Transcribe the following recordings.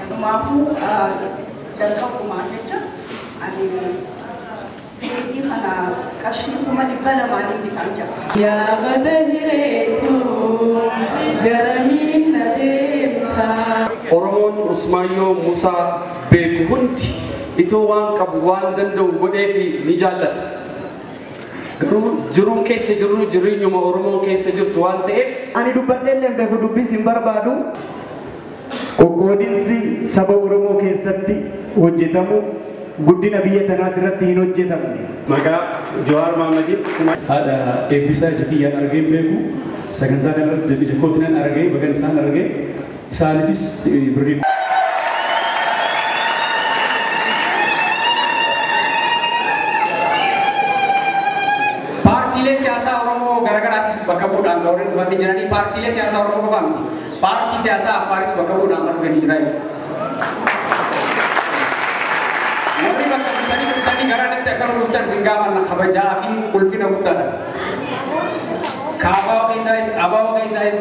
Kanumaafuu jalqabumaa jecha ani siidii kana qarshii 200,000 bitaan jira. Yaa bada hireetu garamiin na deemta. Oromoon Usmaayyoo Musaa beeku hundi itoo waan qabu waan danda'u godheefi ni jaallata. Garuu jiruun keessa jirru jireenyuma Oromoon keessa jirtu waan ta'eef ani dubbadhee illee beeku dubbiis hin barbaadu. Qoqqoodinsi saba Oromoo keessatti hojjetamu guddina biyya tanaati irratti hin hojjetamne. Maqaa Jawaar Mahaammadiin haadha eebbisaa ija kiyyaan argee hin beeku. Sagantaa kanarratti ija kootiin argee bagan isaan argee isaaniifis birrii. Paartiilee siyaasaa Oromoo garaagaraatis bakka bu'uudhaan kan warri dhufanii jiranii paartiilee siyaasaa Oromoo qofaa miti. Paartii siyaasaa Affaaris bakka bu'uudhaan kan dhufanii jiran. Warri bakka buutanii dhuftanii gara natti akka nu dhuftan isin gaafanna kabajaa fi ulfina guddaadha. Kaafaa keessaayis, abaaboo keessaayis,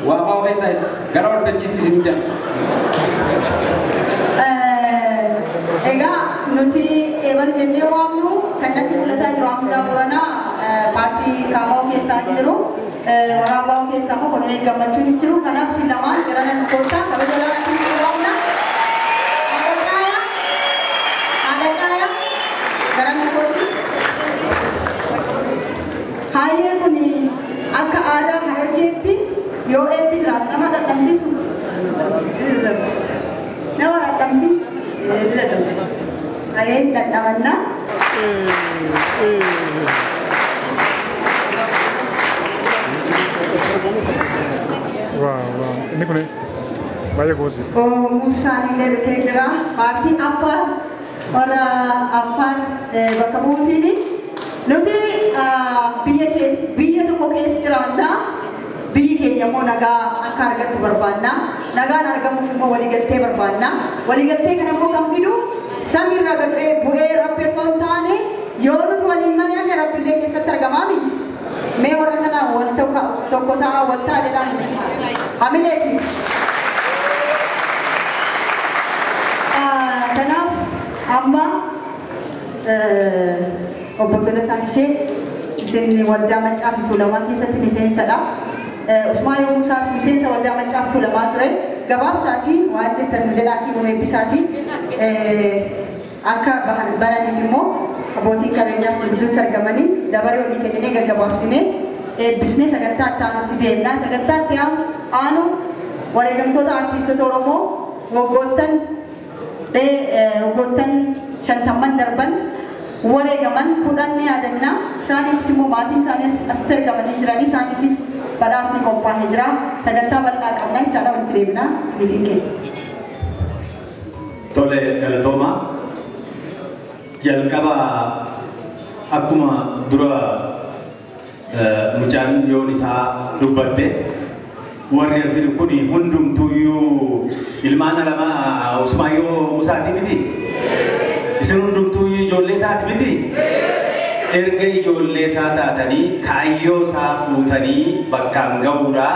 waafaa keessaayis gara waltajjiitti isin jedha. Egaa nuti eeban jennee waamnu kan natti mul'ataa jiru Hamzaa Boranaa paartii Kaafaa keessaa hin jiru. Warra Abaaboo keessaa immoo Koloneel Gammachuunis jiru. Kanaaf isin lamaan gara nan koottaa kabaja olaanaatiin isin waamna. Haadha Caayaa, haadha Caayaa gara nan kootti. Hayyee kun akka aadaa Harargeetti yoo eebbi jiraatu nama dhandhamsiisu. Nama dhandhamsiisu. Hayyee dhandhamannaa. Waaw waaw inni kun baay'ee gosi. Musaan illee dhufee jira. Paartii Affaar warra Affaar bakka buutiin nuti biyya keessa biyya tokko keessa jiraanna. Biyyi keenya immoo nagaa akka argattu barbaanna. Nagaan argamuuf immoo waliigaltee barbaanna. Waliigaltee kana immoo kan fidu samiirra gad bu'ee Rabbi otoo hin taane yoo nuti waliin mari'anne Rabbillee keessatti argamaami. Mee warra kana wal tokko ta'a wal ta'a jedhaan hamileeti. Kanaaf amma obbo Tolasaa Kishee isin waldaa Maccaa fi Tuulamaa keessatti miseensadha. Usmaayyoo Musaas miseensa waldaa Maccaa fi Tuulamaa ture. Gabaabsaatii waan jettan nu jedhaatii nu eebbisaatii akka bananiif immoo abbootiin qabeenyaas nu gidduutti argamanii dabaree walii kenninee gaggabaabsinee eebbisnee sagantaa itti aanutti deemna. Sagantaa itti aanu wareegamtoota artiistota Oromoo waggoottan 50 darban wareegaman 10 ni yaadanna. Isaaniifis immoo maatiin isaanii asitti argamanii jiranii isaaniifis badhaasni qophaa'ee jira. Sagantaa bal'aa qabna jechaadha walitti deemna isiniif hin kennu. Tole galatooma. Jalqaba akkuma dura mucaan yoon isaa dubbatte warri as jiru kun hundumtuuyyuu ilmaan lama Usmaayyoo Musaati miti. Isin hundumtuuyyuu ijoollee isaati miti. Erga ijoollee isaa taatanii kaayyoo isaa fuutanii bakkaan ga'uudhaa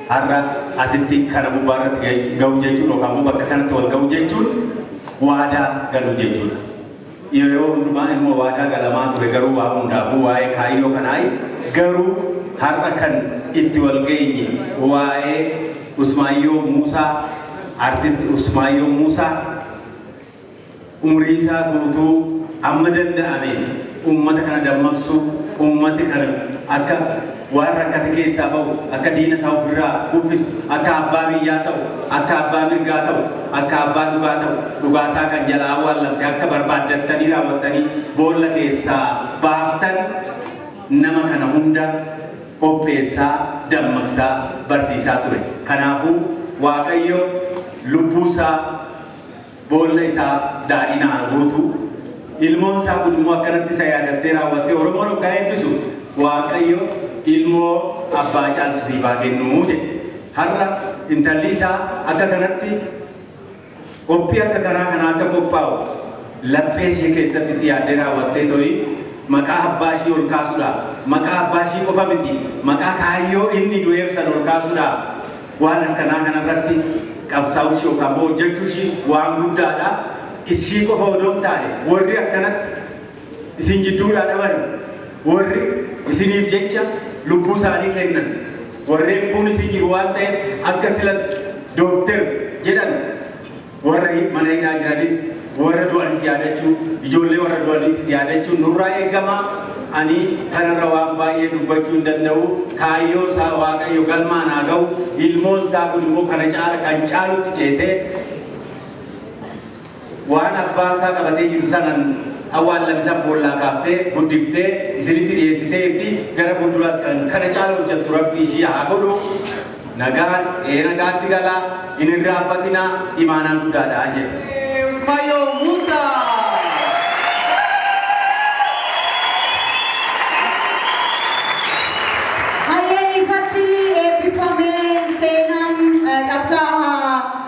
har'a asitti kana gubbaarratti ga'u jechuun yookaan immoo bakka kanatti wal ga'u jechuun waadaa galuu jechuudha. Yeroo hundumaa immoo waadaa galamaa ture garuu waa hundaafuu waa'ee kaayyoo kanaa garuu har'a kan itti wal geenye waa'ee Usmaayyoo Musaa artist Usmaayyoo Musaa umrii isaa guutuu amma danda'ame uummata kana dammaqsuu uummati kana akka waan rakkate keessaa ba'u akka diina isaa ofirraa uffisu akka abbaa biyyaa ta'u akka abbaa mirgaa ta'u akka abbaa dhugaa ta'u dhugaa isaa kan jalaa awwaallamte akka barbaaddattanii raawwattanii boolla keessaa baaftan nama kana hunda qopheessaa dammaqsaa barsiisaa ture. Kanaafuu Waaqayyo lubbuu isaa boolla isaa daadhinaa guutuu ilmoon isaa kun immoo akkanatti isa yaadattee raawwattee Oromoon hoggaa eebbisu Waaqayyo ilmoo abbaa caaltu siif haa kennuu jedhe. Har'a intalli isaa akka kanatti qophii akka kanaa kana akka qophaa'u laphee ishee keessatti itti yaaddee raawwattee to'i maqaa abbaa ishii ol kaasuudha. Maqaa abbaa ishii qofa miti maqaa kaayyoo inni du'eef san ol kaasuudha. Waan akkanaa kanarratti qabsaa'uu ishee yookaan immoo hojjechuu ishee waan guddaadha. Ishii qofa odoo hin taane warri akkanatti isin jidduudhaa dhaban warri isiniif jecha lubbuu isaanii kennan warreen kun isin jiru waan ta'eef akka sila dookter jedhan warra mana hidhaa jiranis warra du'anis yaadachuu ijoollee warra du'aniitis yaadachuu nurraa eegama. Ani kanarra waan baay'ee dubbachuu hin danda'u. Kaayyoo isaa Waaqayyo galmaan haa ga'u. Ilmoon isaa kun immoo kana caala kan caalutti ceetee waan abbaan isaa qabatee jiru sanan awwaallamisa boollaa kaaftee guddiftee isinitti dhiyeessitee jirti. Gara fuulduraas kan kana caala hojjettu Rabbi ishii haa godhu. Nagaan nagaatti galaa hin irraanfatinaa imaanaan guddaadha jedhe. Usmaayyoo Muusaa.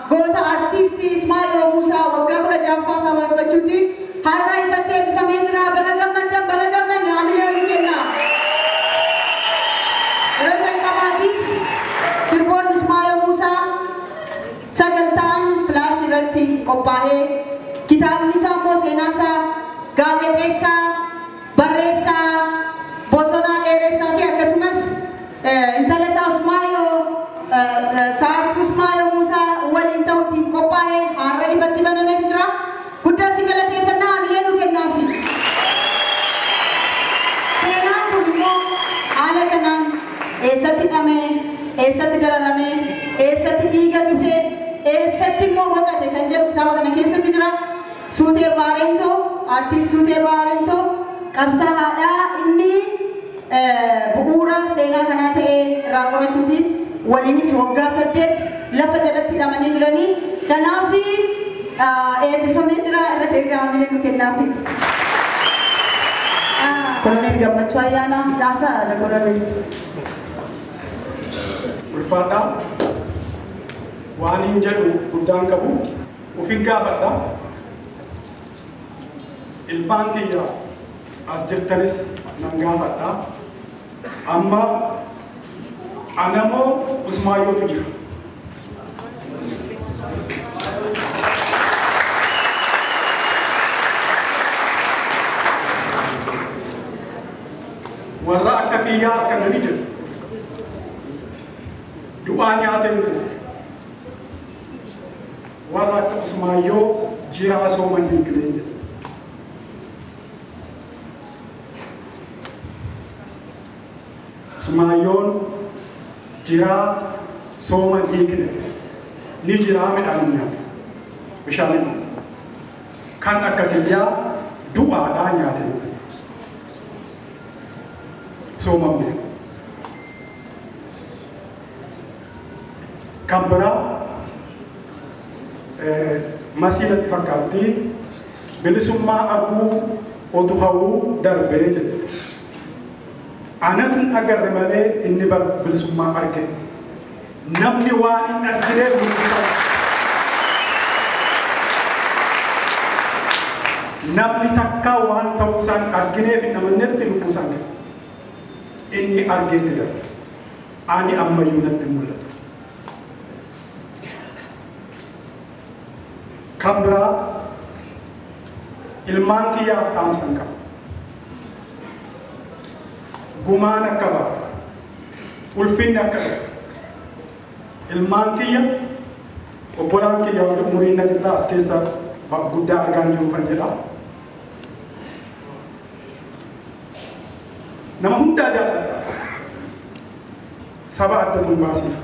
Goota artiistii Usmaayyoo Muusaa waggaa 16ffaa sababeeffachuutiin har'a ifatti eebbifamee jira. Baga gammaddan, baga gammaddan, hamilee olii kennaa. Yeroo jalqabaatiif sirboonni Usmaayyoo Muusaa sagantaan filaash irratti qophaa'ee kitaabni isaa immoo seenaa isaa gaazexeessaa, barreessaa, Bosonaa Dheeressaa fi akkasumas intala isaa Usmaayyoo Saartuu Usmaayyoo Muusaa waliin ta'uutiin qophaa'ee har'a ifatti banamee jira. Guddaa si galateeffannaa hamilee nu kennaafi. Seenaan kun immoo haala kanaan eessatti hidhamee, eessatti dararamee, eessatti dhiiga tufee, eessatti immoo boqote kan jedhu kitaaba kana keessatti jira. Suutee Baarentoo, artiist Suutee Baarentoo qabsaa'aadhaa inni bu'uura seenaa kanaa ta'ee irraa qorachuutiin waliinis waggaa 8 lafa jalatti hidhamanii jiranii. Kanaaf eebbifamee jira irra deebi'aa hamilee nu kennaafi. Koloneel Gammachuu Ayyaanaa Dhaasaa Koloneel. Ulfaadhaa waan hin jedhu guddaan qabu ofin gaafadha. Ilmaan kiyya as jirtanis nan gaafadha. Amma anamoo Usmaayyootu jira. Warra akka kiyyaa harkananii jiru. Du'aa nyaatee hin dhufu. Warra akka Usmaayyoo jiraa sooman hin gileen jedhu. Usmaayyoon jiraa sooman hiikne ni jiraa midhaan hin nyaatu bishaan hin dhugu. Kan akka kiyyaa du'aadhaa nyaate hin dhufu. Sooman beeku. Kan biraa masiilatti fakkaatti bilisummaa arguu otu hawwuu darbee jette. Anatu agarre malee inni bilisummaa arge. Namni waan hin argineef mul'isa. Namni takka waan ta'uu isaan argineef hin amannetti lubbuu isaan kenna. Inni argeetti darbe. Ani ammayyuu natti mul'atu. Kan biraa ilmaan kiyyaaf dhaamsan qaba. Gumaan akka baatu, ulfinni akka dhuftu. Ilmaan kiyya, obbolaan kiyya warri umuriin na qixxaa as keessa guddaa argaa hin jiru kan jedha. Nama hundaa jaalladha. Saba addatu hin baasina.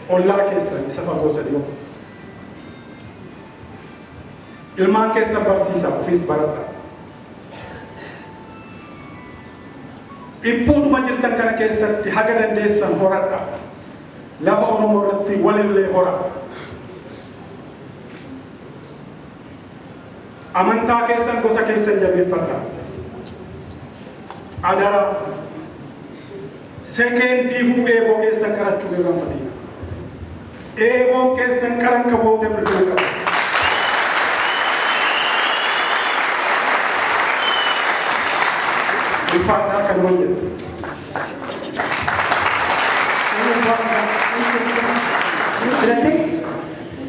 Ollaa keessan isa fagoo sadii. Ilmaan keessan barsiisaa ofiis baradha. Dhiphuudhuma jirtan kana keessatti haga dandeessan horadha. Lafa Oromoo irratti walillee horadha. Amantaa keessan gosa keessan jabeeffadha. Adara sekendiifuu eeboo keessan qarachuu irraanfatina. Eeboon keessan qaran qabootee ulfina qaba. Ulfaadhaa kanuma jedhu.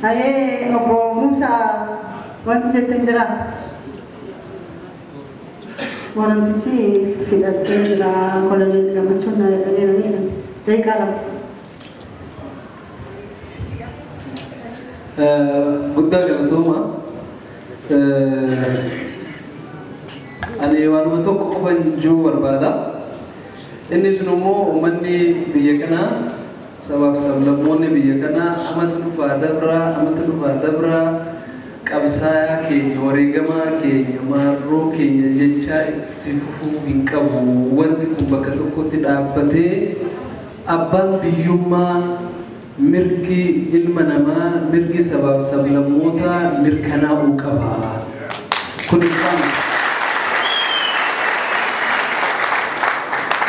Hayee obbo Muusaa wanti jettan jira. Warantichi fidhatee jira koloneel Gammachuun na jedhaniiru daqiiqaa 2. Guddaa galatooma. Ani waanuma tokko qofan jechuu barbaada. Inni sun immoo uummanni biyya kanaa sabaaf sablammoonni biyya kanaa amata dhufaa dabraa amata dhufaa dabraa qabsaa'aa keenya wareegamaa keenya maarroo keenya jechaa itti fufuu hin qabu. Wanti kun bakka tokkotti dhaabbatee abbaan biyyummaa mirgi ilma namaa mirgi sabaaf sablammootaa mirkanaa'uu qaba. Kun isaan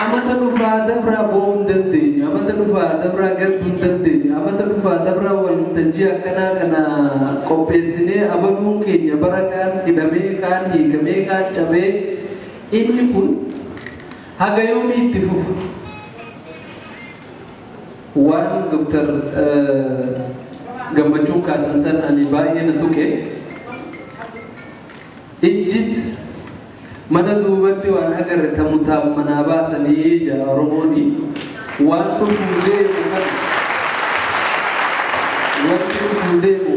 amata dhufaa dabraa bo'uu hin dandeenyu, amata dhufaa dabraa gadduu hin dandeenyu, amata dhufaa dabraa waltajjii akkanaa kana qopheessinee abaluun keenya bara kaan hidhamee kaan hiikamee kaan cabee inni kun haga yoomii itti fufa. Waan Dr. Gammachuun kaasan san ani baay'ee na tuqe. Ijjit mana duubatti waan agarre tamutaan manaa baasanii jaa Oromooni waan dhufuu deemu kana wanti dhufuu deemu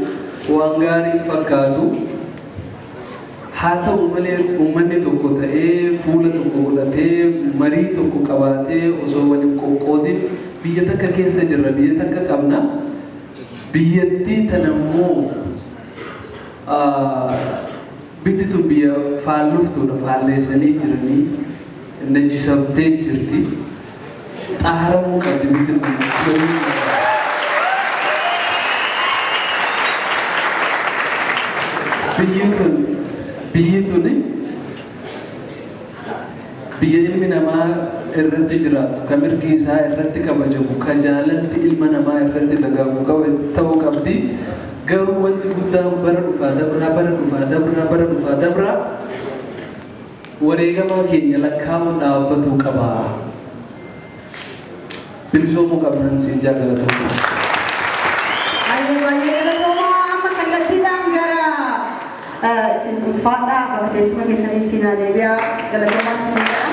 waan gaarii fakkaatu. Haa ta'u malee uummanni tokko ta'ee fuula tokko godhatee marii tokko qabaatee osoo waliin qoqqoodin biyya takka keessa jirra, biyya takka qabna. Biyyattii tana immoo bitti tun biyya faalluftuudha, faalleessanii jiranii najisamtee jirti. Xaaramuu qabdi bitti tun. Biyyi tun biyya ilmi namaa irratti jiraatu, ka mirgi isaa irratti kabajamu, ka jaalalti ilma namaa irratti dagaagu ta'uu qabdi. Garuu wanti guddaan bara dhufaa dabraa bara dhufaa dabraa bara dhufaa dabraa wareegamaa keenya lakkaa'uun dhaabbatuu qaba. Bilisoomuu qabnaan siin jaallatama. Baay'ee baay'ee galatoomaa. Amma kallattiidhaan gara isin ulfaadhaa bakka teessuma keessanitti naa deebi'aa galatoomaa isin jedha.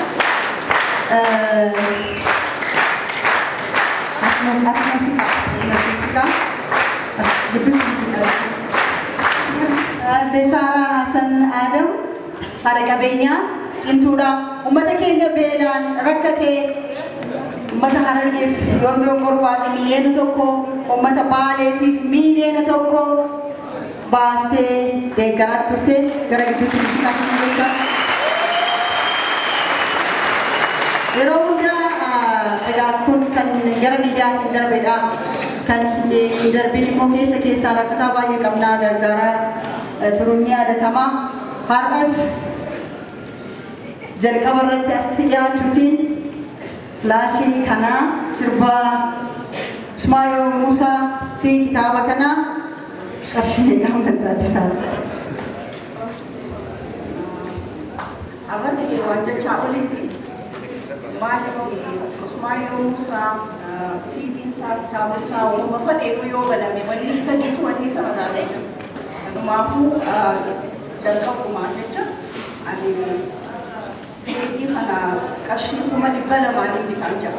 As muuziqaa, as muuziqaa, as gidduutti muuziqaa. Aadde Saaraa Hasan Adam haadha qabeenyaa cimtuudha. Uummata keenya beelaan rakkatee uummata Harargeef yoon doongorbaadhe 1 miliyoona, uummata Baaleetiif 1 miliyoona baastee deeggaraa turte gara gidduutti muuziqaa isin jecha. Yeroo hundaa egaa kun kan gara miidiyaatiin darbedha. Kan hin darbin immoo keessa keessaa rakkataa baay'ee qabnaa gargaaraa turuun ni yaadatama. Har'as jalqaba irratti asitti dhiyaachuutiin filaashii kanaa sirba Usmaayoo Muusaa fi kitaaba kanaa qarshii meeqaan bantaa Addis Ababa? Amata waan jechaa olitti Usmaayoo Muusaa siidiin isaa kitaaba isaa uumama fadheefu yoo baname wanni isa gitu wanni isa magaalaa jira. Kanumaafuu jalqabumaa jecha ani siidii kana qarshii 200,000 bitaan jira.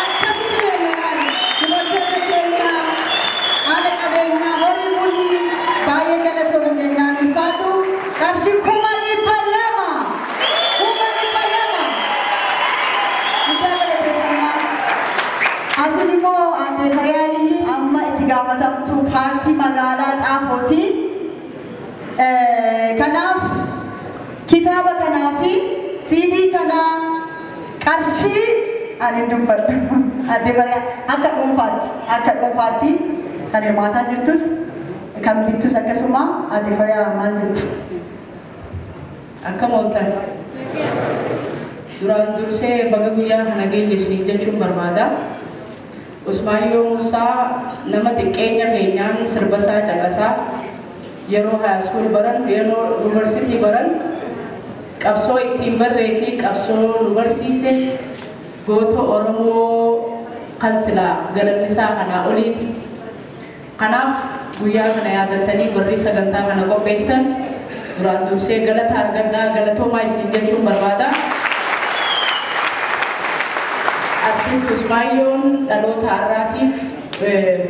Akkasitti beekaman dubartoota keenya haadha qabeenyaa horii bulii baay'ee galatooma jennaan ulfaadhu qarshii 200,000 200,000 guddaa galateeffamaa. Asin immoo aadde Fariyaalii amma itti gaafatamtu paartii magaalaa Xaafooti. Kanaaf kitaaba kanaa fi siidii kanaa qarshii ani hin dubbadhu. Aadde Fariyaa akka dhuunfaatti kan hirmaataa jirtus kan bittus akkasuma aadde Fariyaa maal jettu? Akkam ooltan. Duraan dursee baga guyyaa kana geenye isiniin jechuun barbaada. Usmaayyoo Muusaa nama xiqqeenya keenyaan sirba isaa caqasaa yeroo high school baran yeroo yuunivarsiitii baran qabsoo ittiin barree fi qabsoo nu barsiise goota Oromoo Kan silaa galanni isaa kanaa oliiti. Kanaaf guyyaa kana yaadattanii warri sagantaa kana qopheessitan duraan dursee galata argadhaa, galatoomaa isiniin jechuun barbaada. Artist Usmaayyoon dhaloota har'aatiif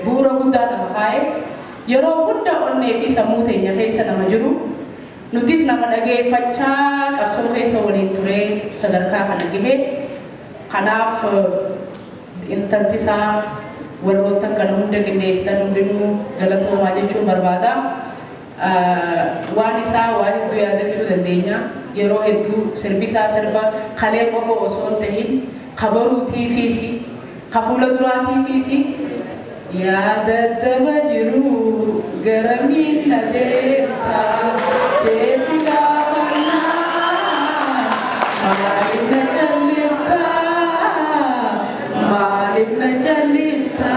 bu'uura guddaa nama kaa'e, yeroo hunda onnee fi sammuu teenya keessa nama jiru, nutis nama dhageeffachaa qabsoo keessa waliin turee sadarkaa kana gahe. Kanaaf intalti isaa warroota kana hunda qindeessitan hundinuu galatoomaa jechuun barbaada. Waan isaa waa hedduu yaadachuu dandeenya. Yeroo hedduu sirbi isaa sirba kalee qofa osoo hin tahin kabaruutiifis ka fuula duraatiifis yaadaddaba jiru garamiin na deemta jeesi gaafannaa maaliif na callifta, maaliif na callifta,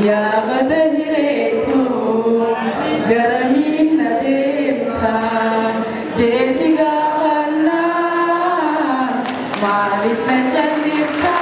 yaa bada hireetoo garamiin na deemta jeesi gaafannaa maaliif na callifta.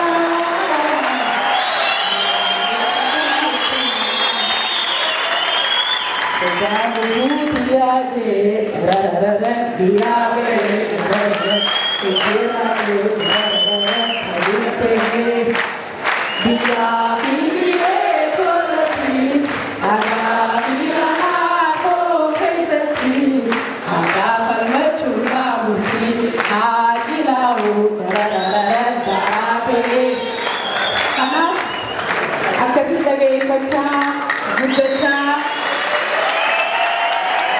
Akkasii dhageeffachaa guddachaa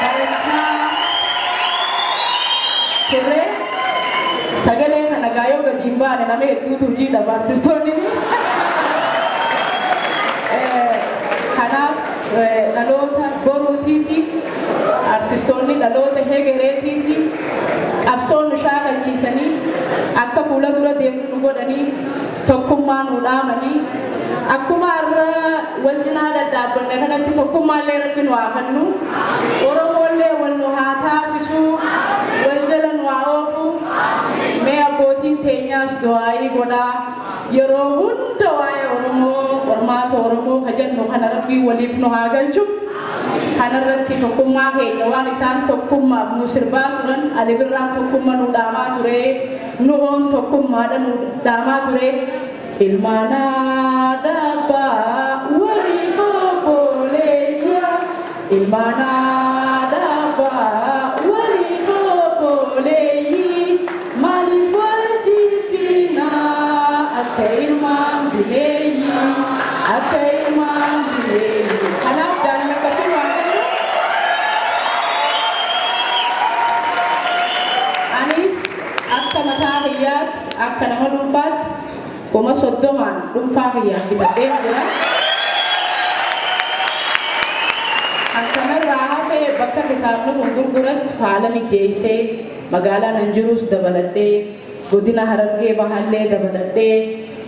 barachaa turre. Sagalee kana gaayoo gadi hin baane nama hedduutu hojii dhaba artistoonni. Kanaaf dhaloota boruutiis, artistoonni dhaloota hegereetiis qabsoon nu shaakalchiisanii akka fuula dura deemnu nu godhanii tokkummaa nu dhaamanii akkuma har'a wal cinaa daddaabbanne kanatti tokkummaallee Rabbi nu haa kennu, Oromoollee wal nu haa taasisu, wal jala nu haa oofu. Mee abbootiin teenyaas du'aayii godhaa. Yeroo hunda waa'ee Oromoo, qormaata Oromoo ka jennu kana Rabbiin waliif nu haa galchu. Kanarratti tokkummaa keenya waan isaan tokkummaaf nu sirbaa turan, Ali Birraan tokkummaa nu dhaamaa ture, Nuhoon tokkummaadha nu dhaamaa ture. Ilmaan haadha abbaa waliif obboleeyyaa, ilmaan haadha abbaa waliif obboleeyyii, maaliif wal jibbinaa akka ilmaan bineeyyii, akka ilmaan bineeyyii. Kanaaf jaalala akkasii waan qabnu. Anis akka mataa kiyyaatti, akka nama dhuunfaatti 30,000 dhuunfaa kiyyaan bitadhee jira. Akkanarraa hafee bakka kitaabni kun gurgurattu haala mijeessee magaalaa nan jirus dabaladhee, godina Harargee Bahallee dabaladhee,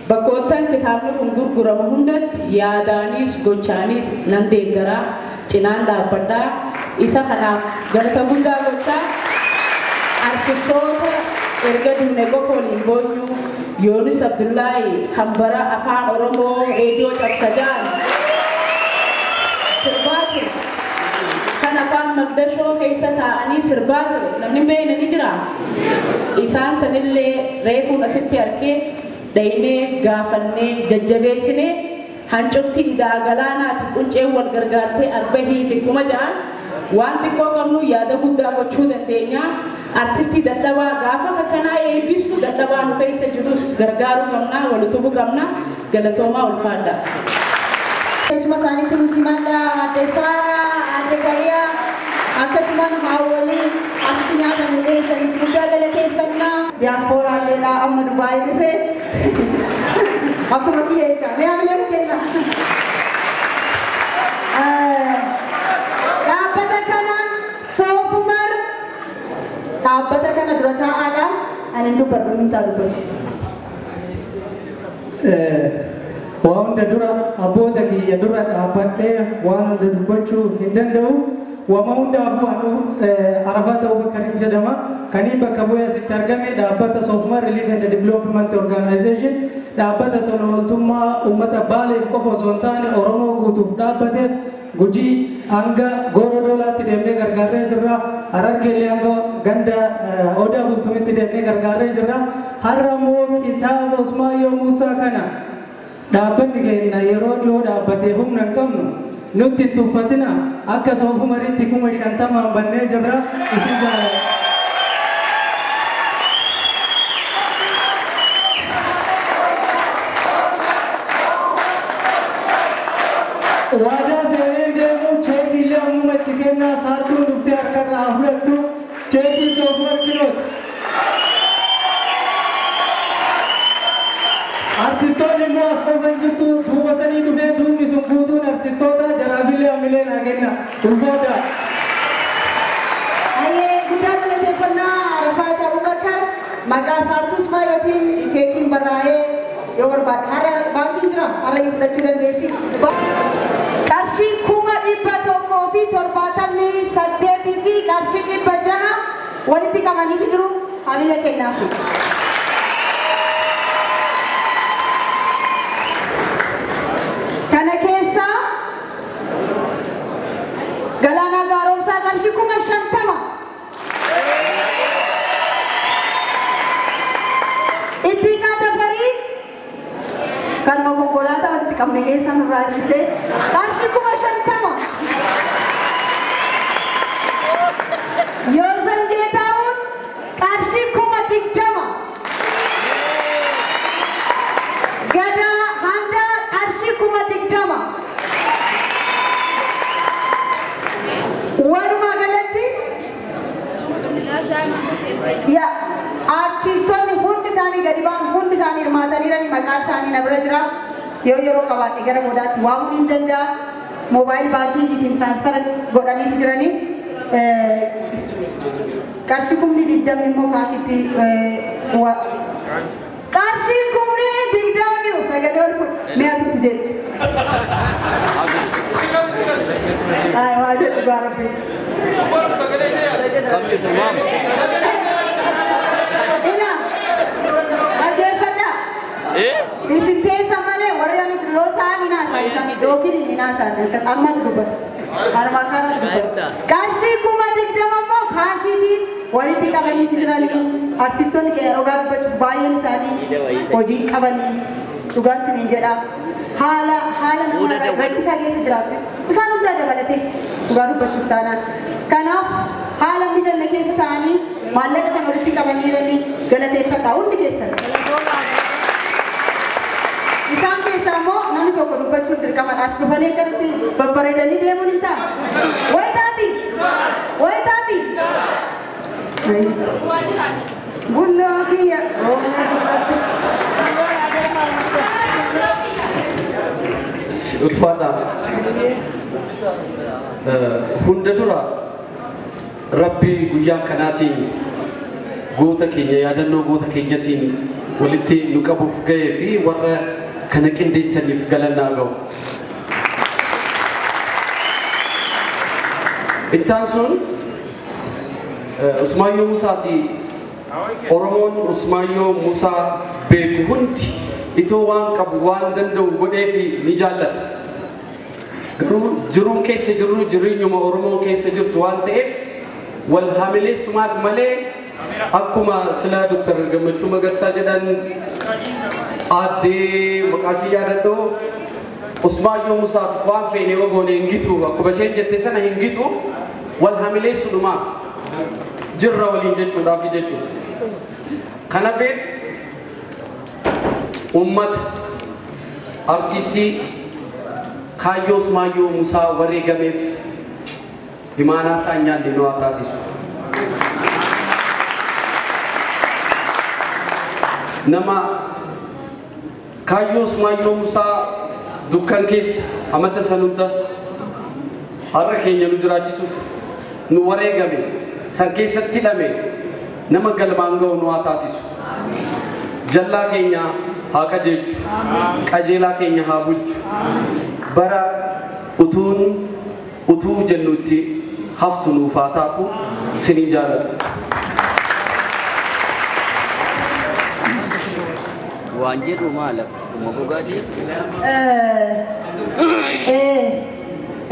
bakkoottan kitaabni kun gurguramu hundatti yaadaanis gochaanis nan deeggaraa, cinaan dhaabbadhaa. Isa kanaaf galata guddaa gochaa artistoota erga duune qofa waliin boonyu, Yoonis Abdullaahi kan bara afaan Oromoo reediyoo cabsajaan sirbaa ture, kan afaan Magdashoo keessa taa'anii sirbaa ture, namni beekne ni jira. Isaan sanillee reefuun asitti arkee dhaynee gaafannee jajjabeessinee hancufti idaa galaanaati qunceen wal gargaartee arba hiiti kuma ja'an waan xiqqoo qabnu yaada guddaa gochuu dandeenya. Artistii dadhabaa gaafa akkanaa eebbisnu dadhabaa nu keessa jirus gargaaruu qabna, wal utubuu qabna. Galatoomaa, ulfaadha. Teessuma isaaniitti nu simadha. Aadde Saaraa, Aadde Fariyaa, akkasumas haawwolii asitti nyaata nu dhiyeessanis guddaa galateeffannaa. Diyaasporaalleedhaa amma Dubaayii dhufe. Akkuma kiyya jecha. Mee hamilee nu kenna. Dhaabbata kana Soofumar dhaabbata kana dura taa'aadha. Ani hin dubbadhu, inni ta'a dubbatu. Waa hunda dura abboota kiyya dura dhaabbadhee waan hunda dubbachuu hin danda'u. Wama hundaafuu Arafaat Abubakariin jedhama. Kaniin bakka bu'ee asitti argame dhaabbata Soofumar Relief and Development Organization dhaabbata tola ooltummaa uummata Baaleef qofa osoo hin taane Oromoo guutuuf dhaabbate Gujii hanga Gooroo Doolaatti deemnee gargaarree jirra. Harargeellee hanga ganda Odaa Bultumitti deemnee gargaarree jirra. Har'a immoo kitaaba Usmaayyoo Muusaa kana dhaabbanni keenya yeroo dhiyoo dhaabbatee humna hin qabnu nutti hin tuffatina akka Soofumaritti 50,000 bannee jirra. Isin jaalladha. Waadaa seenee deemu cheekiilee ammuma itti kennaa saartuun dhuftee harkarraa haa fudhattu cheekii Soofumar kilooti. Artistoonni immoo as qofa hin jirtu duuba sanii dhufee duubni sun guutuun artistoota jaraafillee hamilee naa kenna. Ulfaadha. Ayyee guddaa galateeffannaa Arafaat Abubakar maqaa Saartuu Usmaayyootiin cheekiin barraa'ee yoo barbaadde har'a baankiin jira har'a yoo fudhachuu dandeessi. Qarshii 178,600 fi qarshii 600 walitti qabaniiti jiru hamilee kennaafi. Kana keessaa Galaanaa Gaaromsaa qarshii 50,000. Ittiiqaa Tafarii kanuma konkolaataa walitti qabne keessaa nurraa hir'isee qarshii 50,000. Yoosan Geetahuun qarshii 20,000. Gadaa Handaa qarshii 20,000. Walumaa galatti artistoonni hundi isaanii gadi ba'an hundi isaanii hirmaataniirani maqaan isaanii na bira jira. Yoo yeroo qabaadhe gara boodaatti waamuun hin danda'a. Moobaayil baankiingiitiin tiraansfara godhaniiti jiranii. Qarshii 20,000 immoo kaashitti qarshii 20,000 sagalee ol fuudhe mi'aatutti jedhe. Ay waa jedhu dhugaa rabbi. Ila dhaggeeffadhaa. Isin teessan malee warri ani yoo ta'an hin haasa'an isaan yookiin hin haasa'an akkas ammatu dubbata. Harmaa kanatu dubbata. Qarshii 20,000 immoo kaashiitiin walitti qabaniiti jiranii artistoonni keenya dhugaa dubbachuuf baay'een isaanii hojii qabanii dhugaan siniin jedha. Haala haala nama rakkisaa keessa jiraatu isaan hundaa dabalatee dhugaa dubbachuuf taanaan. Kanaaf haala mijanne keessa ta'anii maallaqa kan walitti qabaniiranii galateeffadhaa hundi keessan. Isaan keessaa immoo namni tokko dubbachuun dirqamadha. As dhufanii akkanatti babbareedanii deemuun hin taane. Wayi taati! Wayi taati! Bulloo kiyya! Ulfaadha. Hunda dura Rabbi guyyaa kanaatiin goota keenya yaadannoo goota keenyatiin walitti nu qabuuf ga'ee fi warra kana qindeessaniif galannaa ga'u. Ittaan sun Usmaayyoo Musaati. Oromoon Usmaayyoo Musaa beeku hundi itoo waan qabu waan danda'u godheefi ni jaallata. Garuu jiruun keessa jirru jireenyuma Oromoon keessa jirtu waan ta'eef wal hamileessumaaf malee akkuma silaa Dr. Gammachuu Magarsaa jedhan aaddee maqaasii yaadadhoo Usmaayyoo Musaatiif waan feene yoo goone hin gitu akkuma isheen jette sana hin gitu wal hamileessuudhumaaf jirra waliin jechuudhaaf jechuudha. Kanaafuu uummata artistii kaayyoo Usmaayyoo Musaa wareegameef imaanaa isaa hin nyaanne nu haa taasisu. Nama kaayyoo Usmaayyoo Musaa dukkan keessa amata san hunda har'a keenya nu jiraachisuuf nu wareegame san keessatti hidhame nama galmaan ga'u nu haa taasisu. Jallaa keenya haa qajeelchu, qajeelaa keenya haa bulchu. Bara utuun utuu jennutti haftu nuuf haa taatu sinin jaalladha. Waan jedhu maalaaf dhuma gogaadhi.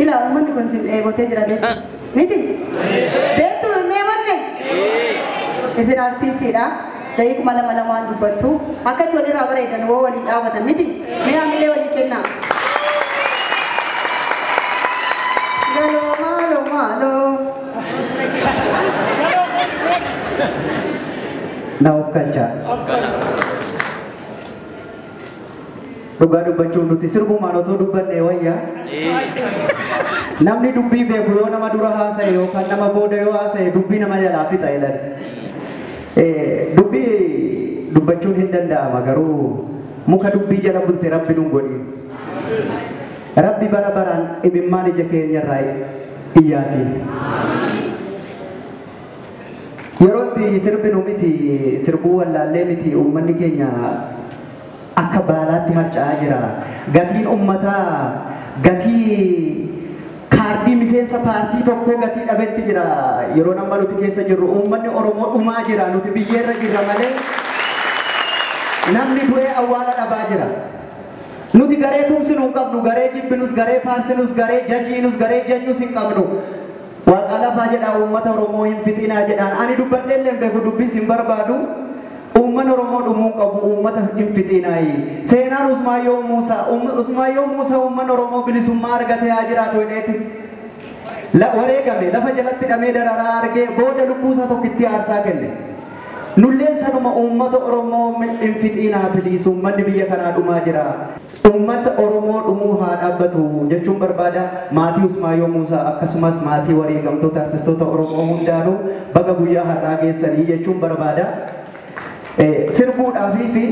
Ila uummanni kun sin dheebotee jira beektu. Miti? Beektu hin dheebonne? Isin artiistiidha. Daqiiquma lama lamaan dubbattu. Akkatti walirraa bareedan woo waliin dhaabatan miti? Mee hamilee walii kennaa. Galoo maaloo maaloo. Na of galchaa. Dhugaa dubbachuun nuti sirbumaan otoo dubbanne wayyaa. Namni dubbii beeku yoo nama dura haasa'e yookaan nama booda yoo haasa'e dubbii nama jalaa fixa jedhan. Dubbii dubbachuun hin danda'ama garuu muka dubbii jala bulte rabbi nun godhi. Rabbi bara baraan imimmaan ija keenyarraa iyyaasi. Yeroo itti sirbinu miti sirbuu wallaallee miti uummanni keenya akka baalaatti harca'aa jira. Gatiin uummataa gatii kaardii miseensa paartii tokkoo gatii dhabetti jira. Yeroo amma nuti keessa jirru uummanni Oromoo dhumaa jira. Nuti biyyeerra jirra malee namni du'ee awwaala dhabaa jira. Nuti garee tumsinuu hin qabnu, garee jibbinus, garee faarsinus, garee jajiinus, garee janyus hin qabnu. Waaqa lafaa jedhaa uummata Oromoo hin fixinaa jedhaan. Ani dubbadhee illee beeku dubbis hin barbaadu. Uummanni Oromoo dhumuu qabu uummata hin fixinaayi. Seenaan Usmaayyoo Muusaa, Usmaayyoo Muusaa uummanni Oromoo bilisummaa argatee haa jiraatu jedheeti. Wareegame lafa jalatti hidhamee dararaa argee booda lubbuusaa tokkitti aarsaa kenne. Nulleen sanuma uummata Oromoo hin fixinaa piliis uummanni biyya kanaa dhumaa jira. Uummata Oromoo dhumuu haa dhaabbatu jechuun barbaada. Maatii Usmaayyoo Muusaa akkasumas maatii wareegamtoota artistoota Oromoo hundaanuu baga guyyaa har'aa geessanii jechuun barbaada. Sirbuudhaafii fi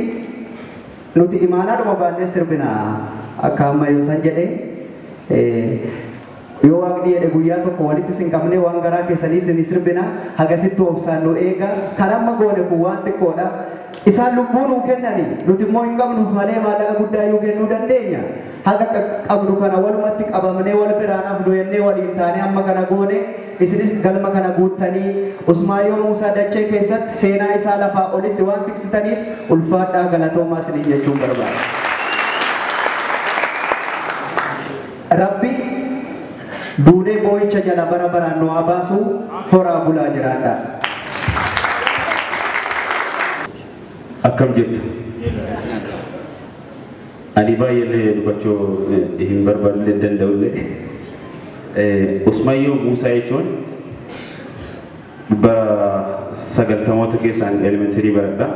nuti imaanaadhuma baannee sirbina akka amma yoo san jedhee yoo waaqni jedhe guyyaa tokko walitti sin qabnee waan garaa keessanii sin sirbina hagasitti obsaan nu eega kan amma goone kun waan xiqqoodha. Isaan lubbuu nuu kennani nuti immoo hin qabnuuf malee maallaqa guddaa iyyuu kennuu dandeenya. Haga qabnu kana walumatti qabamnee wal biraan hafnu jennee waliin taanee amma kana goone isinis galma kana guuttanii Usmaayyoo Muusaa dachee keessatti seenaa isaa lafaa olitti waan tiksitaniif ulfaadhaa galatoomaa isiniin jechuun barbaada. Rabbi duunee boo'icha jala bara baraan nu haa baasu horaa bulaa jiraadha. Akkam jirtu? Ani baay'eellee dubbachuu hin barbaadne danda'ullee. Usmaayyoo Muusaa jechuun bara 90moota keessaan elementarii baradha.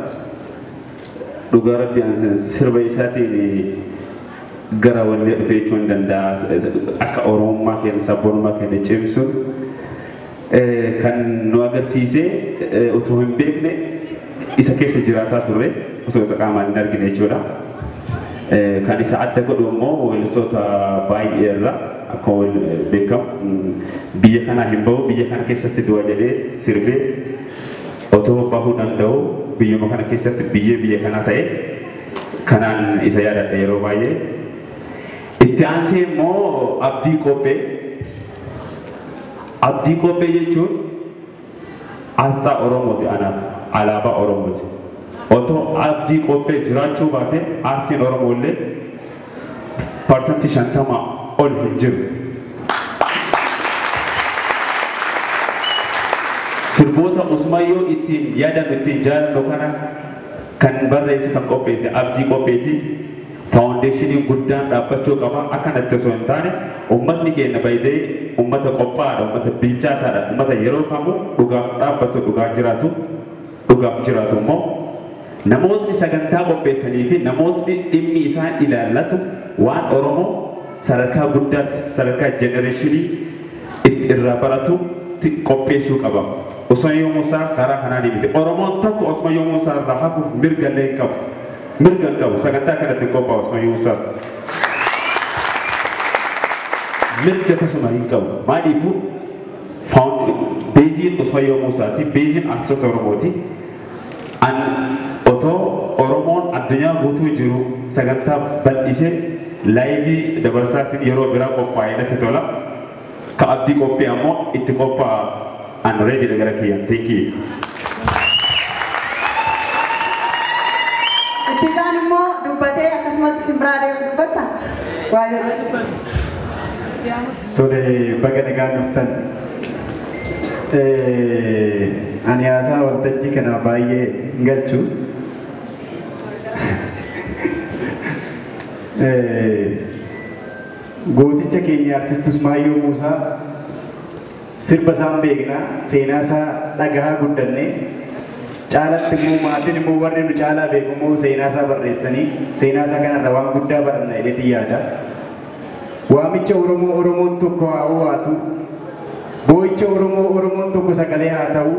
Dhugaa rabbi sirba isaatiin gara wallee dhufee jechuun hin danda'a. Akka Oromummaa keenya sabboonummaa keenya cimsuun kan nu agarsiise otoo hin beekne isa keessa jiraataa turre osoo isa qaamaan hin argine jechuudha. Kan isa adda godhu immoo weellistoota baay'ee irra akkuma beekamu biyya kanaa hin bahu biyya kana keessatti du'a jedhee sirbee otoo bahuu danda'u biyyuma kana keessatti biyyee biyya kanaa ta'e kanaan isa yaadadha yeroo baay'ee. Itti aansee immoo Abdii Qophee. Abdii Qophee jechuun asxaa Oromooti anaaf alaabaa Oromooti. Otoo Abdii Qophee jiraachuu baate aartiin Oromoo illee 50% ol hin jiru. Sirboota Usmaayyoo ittiin yaadannu ittiin jaalannu kana kan barreesse kan qopheesse Abdii Qopheeti. Faawundeeshinii guddaan dhaabbachuu qaba. Akkanatti osoo hin taane uummatni keenya baay'ee uummata qophaa'aadha, uummata bilchaataadha, uummata yeroo kamuu dhugaaf dhaabbatu, dhugaan jiraatu, dhugaaf jiraatu immoo namootni sagantaa qopheessanii fi namootni dhimmi isaan ilaallatu waan Oromoo sadarkaa guddaatti, sadarkaa jenereeshinii irraa baratu qopheessuu qaba. Usmaayyoo Muusaa karaa kanaan miti. Oromoon tokko Usmaayyoo Muusaa irraa hafuuf mirga illee hin qabu. Mirga hin qabu. Sagantaa kanatti qophaa'u Usmaayyoo Muusaa. Mirga tasuma hin qabu. Maaliifuu beeziin Usmaayyoo Muusaati, beeziin artistoota Oromooti. An otoo Oromoon addunyaa guutuu jiru sagantaa bal'isee laayivii dabarsaatiin yeroo biraa qophaa'e natti tola. Ka abdii qophii ammoo itti qophaa'a. An ready dha gara kiyyaan. Thank you. Itti kaan immoo dubbatee akkasumatti simbiraa deemu dubbatta? Waa jedhu. Tole, baga nagaan dhuftan. Ani haasaa waltajjii kana baay'ee hin galchu. Gooticha keenya artist Usmaayyoo Muusaa sirba isaan beekna, seenaa isaa dhagahaa guddanne, caalatti immoo maatiin immoo warri nu caalaa beeku immoo seenaa isaa barreessanii seenaa isaa kanarra waan guddaa baranna jedheetiin yaada. Waamicha Oromoo Oromoon tokko haa ho'aatu, boo'icha Oromoo Oromoon tokko sagalee haa ta'u.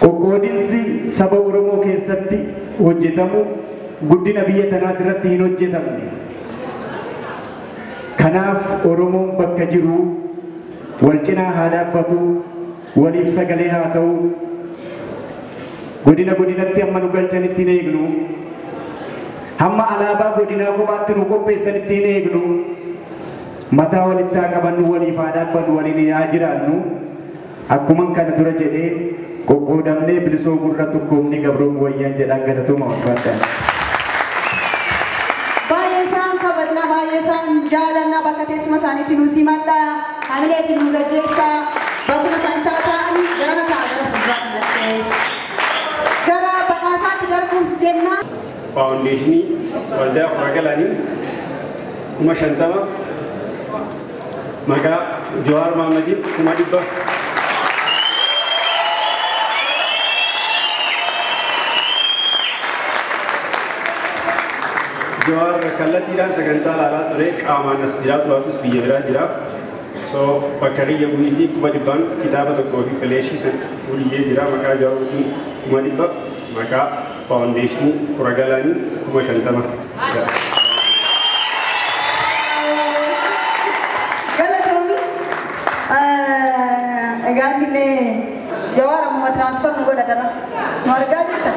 Qoqqoodinsi saba Oromoo keessatti hojjetamu guddina biyya tanaati irratti hin hojjetamne. Kanaaf Oromoon bakka jiru wal cinaa haa dhaabbatu, waliif sagalee haa ta'u. Godina godinatti hamma nu galchanitti hin eegnu. Hamma alaabaa godinaa kophaatti nu qopheessanitti hin eegnu. Mataa walitti haa qabannu, waliif haa dhaabbannu, waliin haa jiraannu. Akkuma kana dura jedhee qoqqoodamnee bilisoomuu irra tokkoomni gabroomuu wayyaan jedhaan galatoomaa ulfaadhaan. Baay'ee isaan kabajna, baay'ee isaan jaalanna, bakka teessuma isaaniitti nu simadha, hamileetiin nu gaggeessa, bakkuma isaan taa'anii garana ta'a gara fuulduraa kanatti. Gara badhaasaatti darbuuf jenna. Faawundeeshinii waldaa Hora Galaanii 50,000, maqaa Jawaar Mahaammadiin 100,000. Jawaar kallattiidhaan sagantaa ilaalaa ture, qaamaan as jiraatu baatus biyya biraa jira. So bakka kiyya bu'iitii 100,000 kitaaba tokkoo fi fileeshii san fuuliyyee jira. Maqaa Jawaar wajjin 100,000, maqaa faawundeeshinii Hora Galaanii 50,000. Galatoomi. Egaa illee Jawaar ammuma transfer nu godha dara. Nu argaa jirta?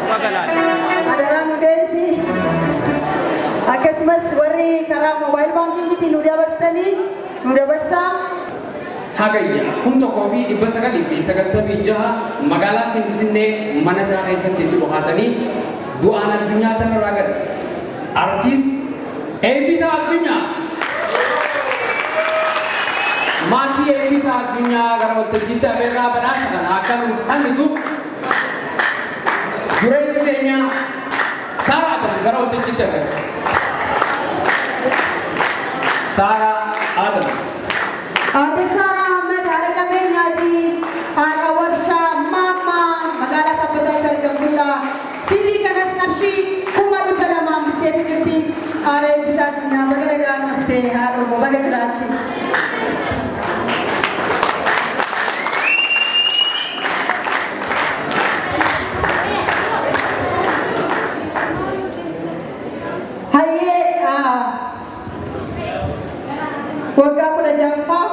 Adaraa nu deebisi. Akkasumas warri karaa moobaayil baankiingiitiin nu dabarsitanii nu dabarsaa. Hagayya 1996 magaalaa Finfinnee mana isaa keessatti itti dhukaasanii du'aan addunyaa tanarraa gale. Artiist Eebbisaa Addunyaa. Maatii Eebbisaa Addunyaa gara waltajjiitti afeerraa badhaasa kana akka nuuf kennituuf dureen keenya Saaraa Adam gara waltajjiitti afeerra. Saaraa Adam. Aadde Saaraa Ahmed haadha qabeenyaati. Haadha warshaa Maammaa magaalaa Sabbataatti argamtudha. Siidii kanas qarshii 200,000 bitteeti jirti. Haadha Eebbisaa Addunyaa baga nagaan dhuftee haadha koo baga jiraatti. Hayyee waggaa 16ffaa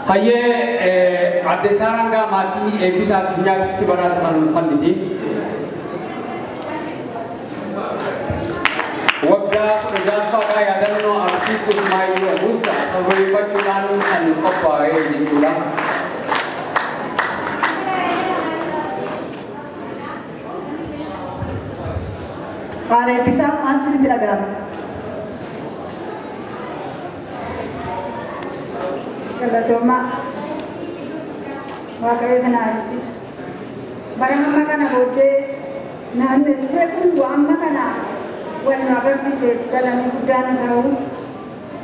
Hayyee Aadde Saaraan gaa maatii Eebbisaa Addunyaatti badhaasa kan nuuf kenniti. Waggaa 16ffaa yaadannoo artiist Usmaayyoo Muusaa sababeeffachuudhaan kan qophaa'e jechuudha. Haadha Eebbisaa maal isinitti dhaga'ama? Galatoomaa. Waaqayyo sana haa eebbisu. Bara hamma kana booddee naannessee kun amma kana wal nu agarsiiseef galanni guddaan haa ta'u.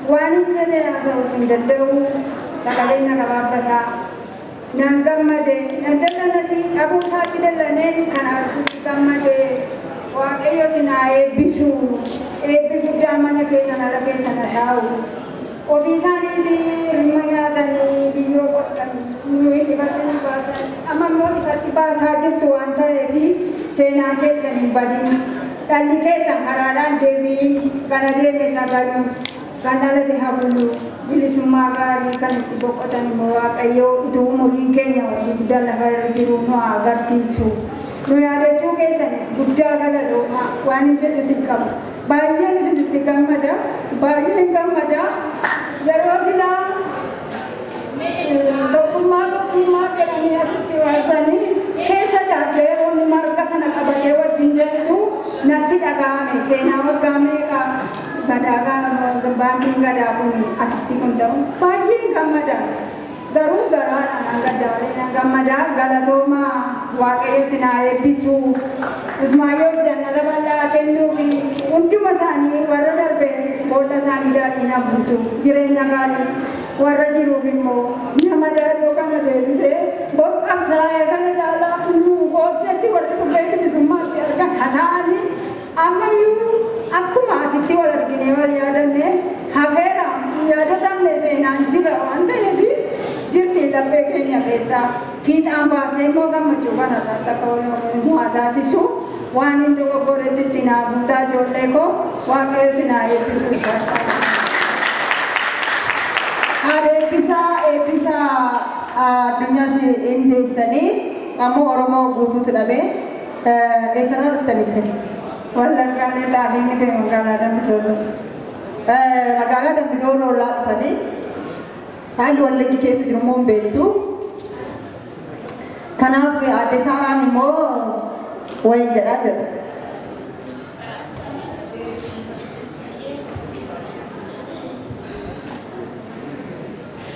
Waan hin jedhee haasa'uus hin danda'u. Sagaleen na gabaabbataa. Nan gammade, nan dallanas, dhabuu isaatti dallaneen kan arguutti gammade. Waaqayyo sin haa eebbisu. Eebbi guddaa mana keessan ala keessan haa taa'u. Ofii isaaniitii rimma nyaatanii biyyoo qotanii nuyi ifatti nu baasan. Amma immoo ifatti baasaa jirtu waan ta'eef seenaan keessan hin badin. Dhalli keessan karaadhaan deebiin kana deeme sagalu kan dhalate haa bulu. Bilisummaa gaarii kan itti boqotan immoo Waaqayyo utuu umuriin keenya hojii guddaa lafa irra jiru nu haa agarsiisu. Nu yaadachuu keessan guddaa galatoomaa waan hin jedhu isin qaba. Baay'een isinitti gammada. Baay'een gammada. Yeroo silaa tokkummaa tokkummaa jedhanii asitti baasanii keessa jaaddee yeroo inni marga sana qabatee wajjin jettu natti dhaga'ame. Seenaa waggaa meeqa gadaa baandiin gadaa kun asitti kun ta'u baay'een gammada. Garuu garaadhaan gaddaalee gammadaa galatoomaa Waaqayyo sinaa eebbisu. Usmaayyoo jannata bal'aa kennuu fi hunduma isaanii warra darbe boolla isaanii daadhiin guutu jireenya gaarii warra jiruuf immoo nama daadhoo kana deebisee bor qabsaa'ee kana caalaa nu booddeetti warri dhufee bilisummaatti argan hataa'anii ammayyuu akkuma asitti wal arginee wal yaadanne hafeera yaadatamne seenaan jira waan ta'eef jirti laphee keenya keessaa fiixaan baasee immoo gammachuu kana isaatti akka nu haa taasisu waan hin dogoggoretti itti naa guutaa ijoollee koo Waaqayyo sinaa eebbisu. Haadha eebbisaa eebbisaa addunyaas hin beessanii ammoo Oromoo guutuutu dhabee eessarraa dhuftanii isin? Wallaggaa Lixaatiin dhufee magaalaa Dambidolloo. Magaalaa Dambidolloo irraa dhufanii haalli Wallaggi keessa jiru immoo hin beektu. Kanaaf aadde Saaraan immoo wayin jedhaa jedhu.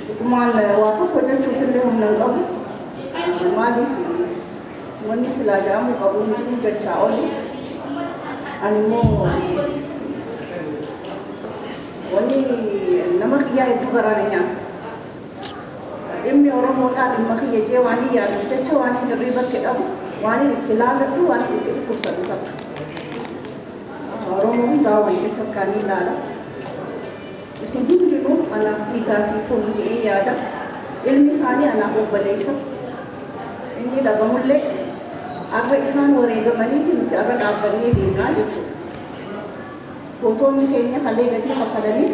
Dhugumaan waa tokko jechuuf illee humna hin qabu. Maaliif wanni silaa jedhamu qabu hundinuu jechaa oli. Ani immoo wanni nama kiyyaa hedduu garaa na nyaata. Dhimmi Oromoodhaa dhimma kiyya jee waan hin yaadne jecha waan hin jirrii bakki dhabu waan hin itti laaladhu waan hin itti dhukkubsadhu takka. Oromoo hundaa waan jecha akkaanii ilaala. Isin hundinuu anaaf dhiigaa fi foon jedhee yaada. Ilmi isaanii anaaf obboleessa. Inni dhabamullee arra isaan wareegamaniiti nuti arra dhaabbannee deemnaa jechuudha. Gootonni keenya kalee gatii kaffalanii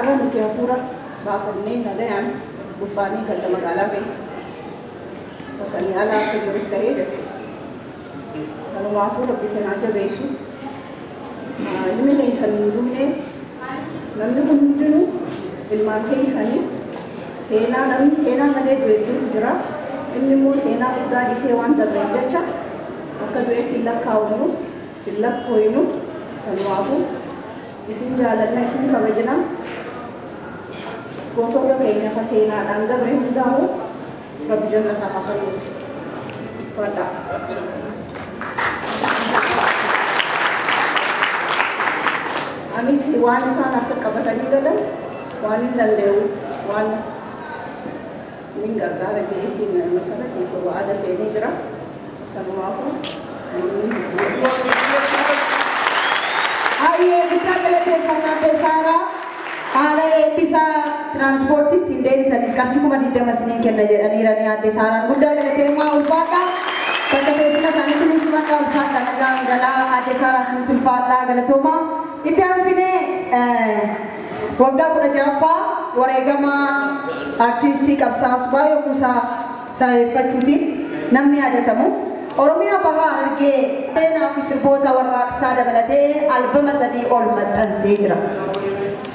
arra nuti hafuura baafannee nagayaan gubbaanii galla magaalaa keessa. Tasanii alaa akka jiru ta'ee jechuudha. Kanumaafuu Rabbi seenaa jabeessu. Ilmi keessan hin dhumne namni hundinuu ilmaan keessanii seenaa namni seenaa malee du'e hedduutu jira. Inni immoo seenaa guddaa dhiisee waan darbeef jecha akka du'etti hin lakkaa'amnu hin lakkooynu. Kanumaafuu isin jaalanna isin kabajna. Gootota keenya ka seenaadhaan dabre hundaa'u Rabbi jannata haa kennuuf. Fadhaa. Anis waan isaan harka qabatanii galan waan hin danda'u waan min gargaara jedheetiin masarratti wa'aada seenee jira. Kanumaafuu Ayyee guddaa galateeffannaa aadde Saaraa haala eebbisaa tiraanspoortiitti ittiin deebitaniif qarshii 20,000 isiniin kenna jedhaniirani aadde Saaraan guddaa galateeffamaa ulfaadha. Bakka teessuma isaaniitti nuus maqaa ulfaadha nagaa galaa aadde Saaraa isinis ulfaadha galatoomaa. Itti aansinee waggaa 16ffaa wareegama artiistii qabsaa'aa Usmaayyoo Muusaa sababeeffachuutiin namni yaadatamu. Oromiyaa Bahaa Harargee seenaa fi sirboota warraaqsaa dabalatee albama 3 ol maxxansee jira.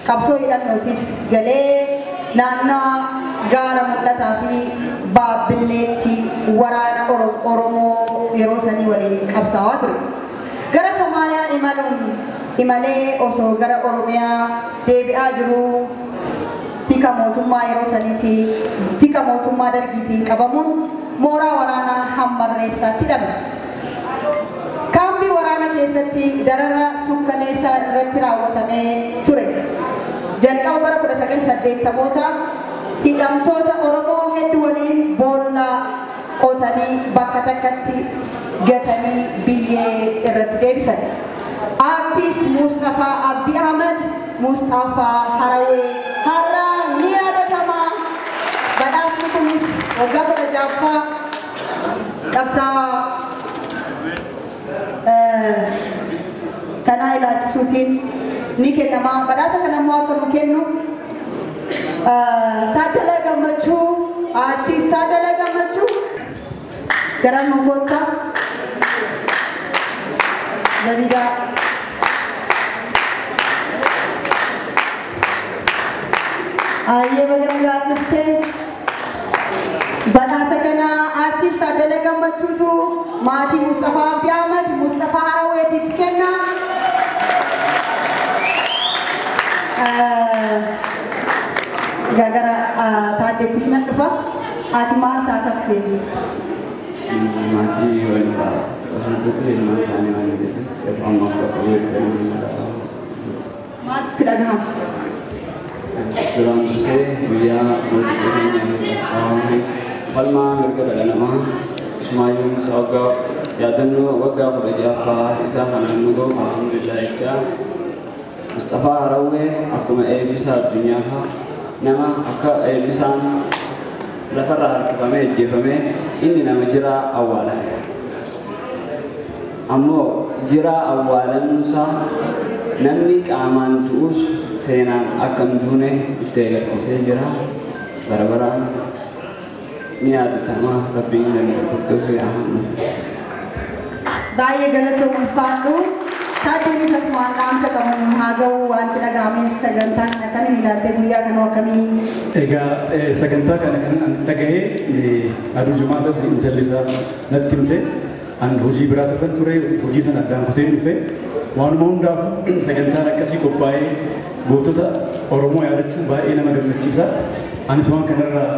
Qabsoo hidhannootis galee naannoo gaara mul'ataa fi Baabilleetti waraana Oromoo yeroo sanii waliin qabsaa'aa ture. Gara Somaaliyaa imaluun imalee osoo gara Oromiyaa deebi'aa jiruu tika mootummaa yeroo saniitti tika mootummaa dargiitiin qabamuun mooraa waraanaa Hammarreessaatti hidhame. Kaambii waraana keessatti darara suukkaneessaa irratti raawwatamee ture. Jalqaba bara 1980moota hidhamtoota Oromoo hedduu waliin boolla qotanii bakka takkatti gatanii biyyee irratti deebisan. Artiist Mustafaa Abdi Ahmed Mustafaa Harawee har'a ni yaadatama. Badhaasni kunis waggaa 16ffaa qabsaa kanaa ilaalchisuutiin ni kennama. Badhaasa kana immoo akka nu kennu Taaddalaa Gammachuu, Artiist Taaddalaa Gammachuu gara nu koottaa. Zabidaa. Ayyee baga nagaan dhuftee. Badhaasa kana artist Taaddala Gammachuutu maatii Mustafaa Abdii Ahmad Mustafaa Haraweetiif kenna. Egaa gara Taaddeettis nan dhufa. Ati maal taataaf? Maatii walirraa osoo ilmaan isaanii waan jedhe amma bakka bu'ee. Maaltu sitti dhagahama? Duraan dursee guyyaa gootota keenya qabsaa'aa falmaa mirga dhala namaa Usmaayyoo Muusaa waggaa yaadannoo waggaa 16ffaa isaa kanaan nu ga'u alhamdulillah jechaa Mustafaa Harawwee akkuma eebbisaa addunyaa fa'aa nama akka eebbisaan lafarraa harkifamee ajjeefamee inni nama jiraa awwaalame. Ammoo jiraa awwaalamuusaa namni qaamaan du'us seenaan akka hin duune itti agarsiisee jira. Bara baraan ni yaadatama. Rabbiin jannata firdoosii haa kennu. Baay'ee galatoom ulfaadhu. Taaddeenis asumaan dhaamsa qabu haa ga'u wanti dhaga'ames sagantaa kana akkamiin ilaaltee guyyaa kana akkamii? Egaa sagantaa kana kan an dhaga'ee aduu jumaa irratti intalli isaa natti himte. An hojii biraa irra ture hojii sana addaan kutee dhufe. Waanuma hundaafuu sagantaan akkasii qophaa'ee gootota Oromoo yaadachuun baay'ee nama gammachiisa. Anis waan kanarraa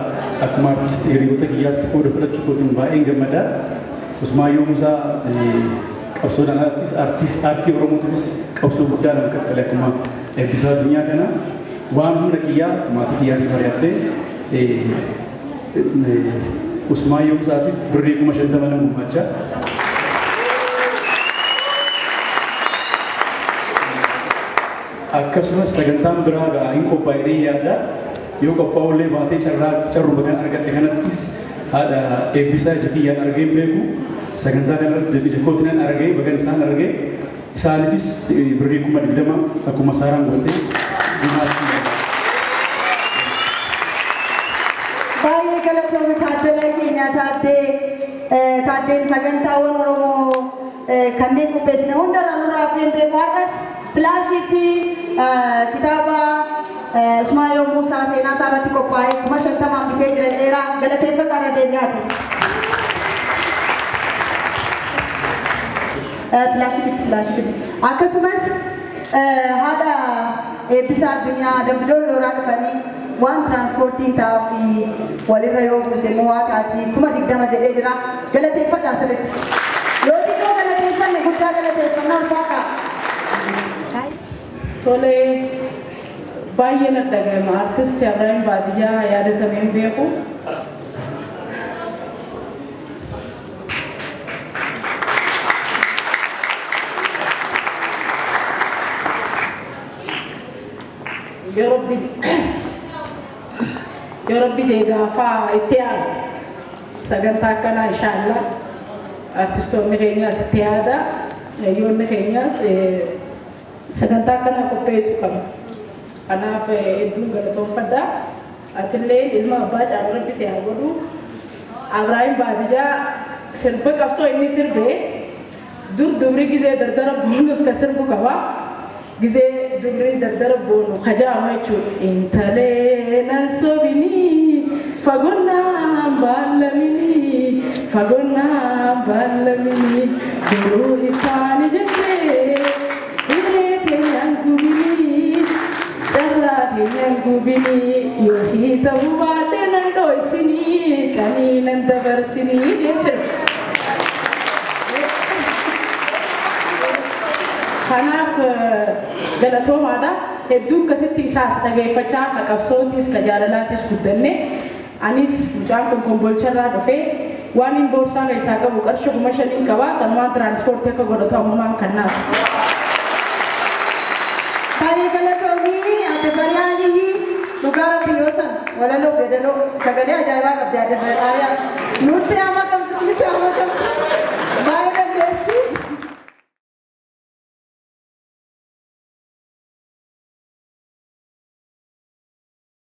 akkuma artistii hiriyoota kiyyaatti qooda fudhachuu kootiin baay'een gammada. Usmaayyoo Muusaa qabsoodhaan alattis artist aartii Oromootiifis qabsoo guddaa nama kaffale akkuma eebbisaa addunyaa kana. Waan humna kiyyaa maatii kiyyaanis mari'attee Usmaayyoo Muusaatiif birrii 50,000 nan gumaacha. Akkasumas sagantaan biraa ga'a hin qophaa'ee yaada. Yoo qophaa'ullee baatee carruma kan argadhe kanattis haadha eebbisaa ija kiyyaan argee hin beeku. Sagantaa kanarratti ija kootti nan argee bagan isaan argee isaaniifis birrii 20,000 akkuma Saaraan gootee gumaachuu. Baay'ee galatoomii Taaddala keenya Taaddeen sagantaawwan Oromoo kanneen qopheessine hundarraa nurraa hafee beeku. Har'as filaashii fi kitaaba Usmaayyoo Muusaa seenaa isaa irratti qophaa'ee 50,000 bitee jira dheeraa galateeffadhaa irra deebi'aati. Filaashii fidi filaashii fidi. Akkasumas haadha eebbisaa addunyaa Dambidoon Looraa dhufanii waan tiraanspoortiin ta'aa fi walirra yoo buute immoo waa taati 20,000 jedhee jira galateeffadhaa sirriitti. Yoo xiqqoo galateeffanne guddaa galateeffannaa ulfaadhaa. Tolee baay'ee natti dhagahama. Artisti Ibraahim Baadiyyaa yaadatamee hin beeku. Yoo Rabbi jee gaafaa itti aanu sagantaa akkanaa inshaallah artistoonni keenyaas itti yaada hayyoonni keenyaas sagantaa akkanaa qopheessuu qabna. Kanaaf hedduun galatoonfadha. Atillee ilma abbaa caalu Rabbi si haa godhu. Ibraahim Baadiyyaa sirba qabsoo inni sirbee dur dubri gizee dardara boonus ka sirbu qaba. Gizee dubri dardara boonu kajaama jechuudha. Intalee nan sobinii fagoonnaan baallaminii fagoonnaan baallaminii duruu ifaan jettee hiree keenyaan gubinii carraa keenyaan gubinii yoo sii ta'uu baadhe nan dho'isinii qanii nan dabarsinii jeesse. Kanaaf galatoomaadha. Hedduu akkasitti isaas dhageeffachaa ka qabsootis ka jaalalaatis guddanne. Anis mucaan kun kombolcharraa dhufee waan hin boorsaa keessaa qabu qarshii 5,000 qaba. Sanumaan tiraanspoortii akka godhatu ammumaan kannaaf. Baay'ee galatoomii adda Fariyaalii dhugaa Rabbi yoo san walaloo fi yeedaloo sagalee ajaa'ibaa qabdi adda Fariyaan. Nutti amma